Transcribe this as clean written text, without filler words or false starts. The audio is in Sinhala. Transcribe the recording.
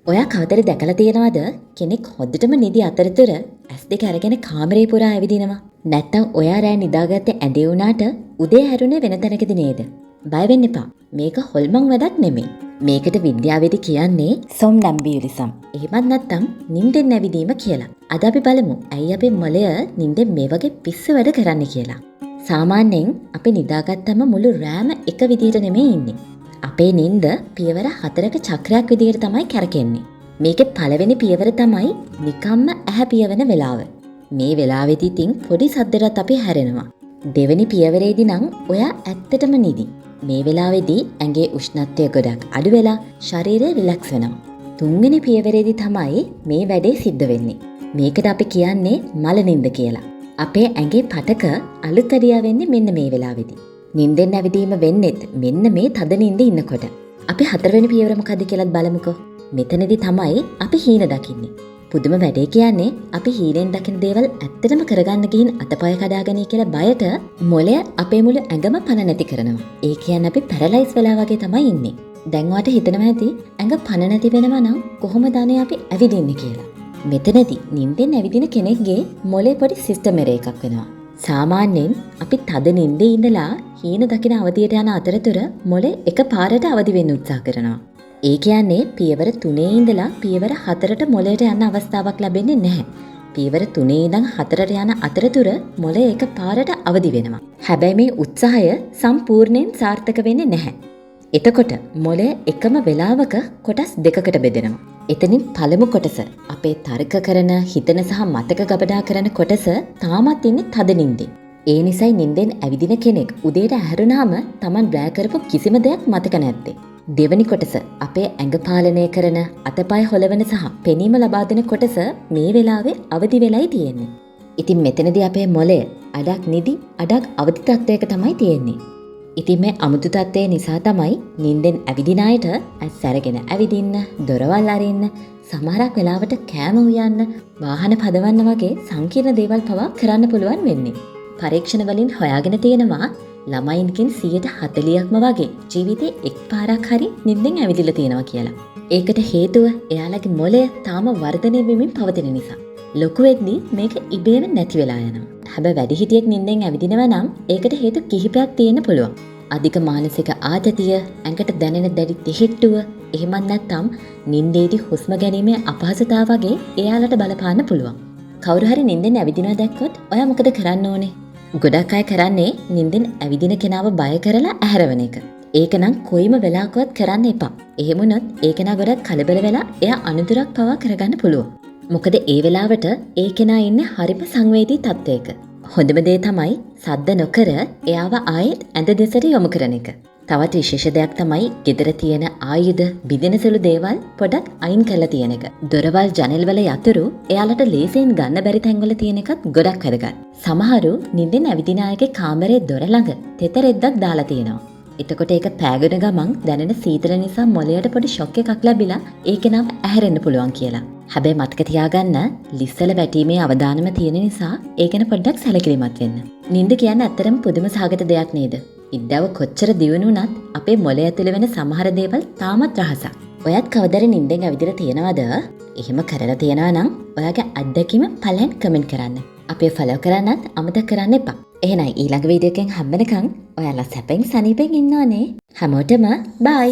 ඔයා කවදද දැකලා තියෙනවද කෙනෙක් හොඳටම නිදි අතරතුර ඇස් දෙක අරගෙන කාමරේ පුරා ඇවිදිනවා? නැත්තම් ඔයා රෑ නිදාගත්තේ ඇඳේ වුණාට උදේ හැරුණේ වෙන තැනකදී නේද? බය වෙන්න එපා. මේක හොල්මන් වැඩක් නෙමෙයි. මේකට විද්‍යාවේදී කියන්නේ සොම්නැම්බියුලිසම්. එහෙමත් නැත්තම් නින්දෙන් ඇවිදීම කියලා. අද අපි බලමු ඇයි අපේ මොළය නින්දෙන් මේ වගේ පිස්සු වැඩ කරන්නේ කියලා. සාමාන්‍යයෙන් අපි නිදාගත්තම මුළු රෑම එක විදිහට නෙමෙයි ඉන්නේ. අපේ නින්ද පියවර හතරක චක්‍රයක් විදිහට තමයි කැරකෙන්නේ. මේකේ පළවෙනි පියවර තමයි නිකම්ම ඇහැ පියවන වෙලාව. මේ වෙලාවේදී ඉතින් පොඩි සද්දයටත් අපි හැරෙනවා. දෙවෙනි පියවරේදී නම් ඔයා ඇත්තටම නිදි. මේ වෙලාවේදී ඇඟේ උෂ්ණත්වය ගොඩක් අඩු වෙලා ශරීරය රිලැක්ස් වෙනවා. තුන්වෙනි පියවරේදී තමයි මේ වැඩේ සිද්ධ වෙන්නේ. මේකට අපි කියන්නේ මල නින්ද කියලා. අපේ ඇඟේ පටක අලුත් අඩියා වෙන්නේ මෙන්න මේ වෙලාවේදී. නින්දෙන් ඇවිදීම වෙන්නෙත් මෙන්න මේ තද නින්දේ ඉන්නකොට. අපි හතරවෙනි පියවර මොකද්ද කියලාත් බලමුකෝ. මෙතනදී තමයි අපි හීන දකින්නේ. පුදුම වැඩේ කියන්නේ අපි හීනෙන් දකින දේවල් ඇත්තටම කරගන්න ගිහින් අතපය කඩාගනී කියලා බයට මොළය අපේ මුළු ඇඟම පණ නැති කරනවා. ඒ කියන්නේ අපි පැරලයිස් වෙලා වගේ තමයි ඉන්නේ. දැන් ඔයාට හිතෙනවා ඇති ඇඟ පණ නැති වෙනවා නම් කොහොමද අනේ අපි ඇවිදින්නේ කියලා. මෙතනදී නින්දෙන් ඇවිදින කෙනෙක්ගේ මොලේ පොඩි සිස්ටම් එරර් එකක් වෙනවා. සාමාන්‍යයෙන් අපි තද නින්දේ ඉඳලා හීන දකින අවදියට යන අතරතුර මොලේ එක පාරට අවදි වෙන්න උත්සාහ කරනවා. ඒ කියන්නේ පියවර 3 ඉඳලා පියවර 4ට මොලේට යන්න අවස්ථාවක් ලැබෙන්නේ නැහැ. පියවර 3 ඉඳන් 4ට යන අතරතුර මොලේ එක පාරට අවදි වෙනවා. හැබැයි මේ උත්සාහය සම්පූර්ණයෙන් සාර්ථක වෙන්නේ නැහැ. එතකොට මොලය එකම වෙලාවක කොටස් දෙකකට බෙදෙනවා. එතනින් පළමු කොටස අපේ තර්ක කරන, හිතන සහ මතක ගබඩා කරන කොටස තාමත් ඉන්නේ තද නින්දේ. ඒ නිසයි නින්දෙන් ඇවිදින කෙනෙක් උදේට ඇහැරුණාම තමන් රෑ කරපු කිසිම දෙයක් මතක නැත්තේ. දෙවනි කොටස අපේ ඇඟ පාලනය කරන, අතපය හොලවන සහ පෙනීම ලබා දෙන කොටස මේ වෙලාවේ අවදි වෙලයි තියෙන්නේ. ඉතින් මෙතනදී අපේ මොළය අඩක් නිදි අඩක් අවදි තත්ත්වයක තමයි තියෙන්නේ. ඉතින් මේ අමුතු තත්ත්වය නිසා තමයි නින්දෙන් ඇවිදින අයට ඇස් ඇරගෙන ඇවිදින්න, දොරවල් අරින්න, සමහරක් වෙලාවට කෑම උයන්න, වාහන පදවන්න වගේ සංකීර්ණ දේවල් පවා කරන්න පුළුවන් වෙන්නේ. පරීක්ෂණ වලින් හොයාගෙන තියෙනවා ළමයින්ගෙන් 40%ක්ම වගේ ජීවිතේ එක් පාරක් හරි නින්දෙන් ඇවිදිලා තියෙනවා කියලා. ඒකට හේතුව එයාලගේ මොළය තාම වර්ධනය වෙමින් පවතින නිසා. ලොකු වෙද්දි මේක ඉබේම නැති වෙලා යනවා. හැබැයි වැඩිහිටියෙක් නින්දෙන් ඇවිදිනවා නම් ඒකට හේතු කිහිපයක් තියෙන්න පුළුවන්. අධික මානසික ආතතිය, ඇඟට දැනෙන දැඩි තෙහෙට්ටුව, එහෙමත් නැත්නම් නින්දේදී හුස්ම ගැනීමේ අපහසුතාව වගේ එයාලට බලපාන්න පුළුවන්. කවුරු හරි නින්දෙන් ඇවිදිනවා දැක්කොත් ඔයා මොකද කරන්න ඕනේ? ගොඩක් අය කරන්නේ නින්දෙන් ඇවිදින කෙනාව බය කරලා ඇහැරවන එක. ඒක නම් කොයිම වෙලාවකවත් කරන්න එපා. එහෙම වුණොත් ඒ කෙනා ගොඩක් කලබල වෙලා එයා අනතුරක් පවා කරගන්න පුළුවන්. මොකද ඒ වෙලාවට ඒ කෙනා ඉන්නේ හරිම සංවේදී තත්ත්වයක. හොඳම දේ තමයි සද්ද නොකර එයාව ආයෙත් ඇඳ දෙසට යොමු කරන එක. තවත් විශේෂ දෙයක් තමයි ගෙදර තියෙන ආයුධ බිඳෙන සුළු දේවල් පොඩක් අයින් කරලා තියෙන එක. දොරවල් ජනෙල්වල යතුරු එයාලට ලේසියෙන් ගන්න බැරි තැන්වල තියෙන එකත් ගොඩක් වැදගත්. සමහරු නින්දෙන් ඇවිදින අයගේ කාමරේ දොර ළඟ තෙත රෙද්දක් දාලා තියෙනවා. එතකොට ඒක පෑගෙන ගමන් දැනෙන සීතල නිසා මොළයට පොඩි ෂොක් එකක් ලැබිලා ඒ කෙනාව ඇහැරෙන්න පුළුවන් කියලා. හැබැයි මතක තියාගන්න, ලිස්සල වැටීමේ අවදානම තියෙන නිසා ඒ ගැන පොඩ්ඩක් සැලකිලිමත් වෙන්න. නින්ද කියන්නේ ඇත්තටම පුදුම සහගත දෙයක් නේද? විද්‍යාව කොච්චර දියුණු වුණත් අපේ මොළය ඇතුළේ වෙන සමහර දේවල් තාමත් රහසක්. ඔයත් කවදාද නින්දෙන් ඇවිදලා තියෙනවද? එහෙම කරලා තියෙනවා නම් ඔයාගේ අත්දැකීම පල්ලෙන් කමෙන්ට් කරන්න. අපිව ෆලෝ කරන්නත් අමතක කරන්න එපා. එහෙනම් ඊළඟ වීඩියෝ එකෙන් හම්බෙනකන් ඔයාලා සැපෙන් සනීපෙන් ඉන්න ඕනේ. හැමෝටම බයි.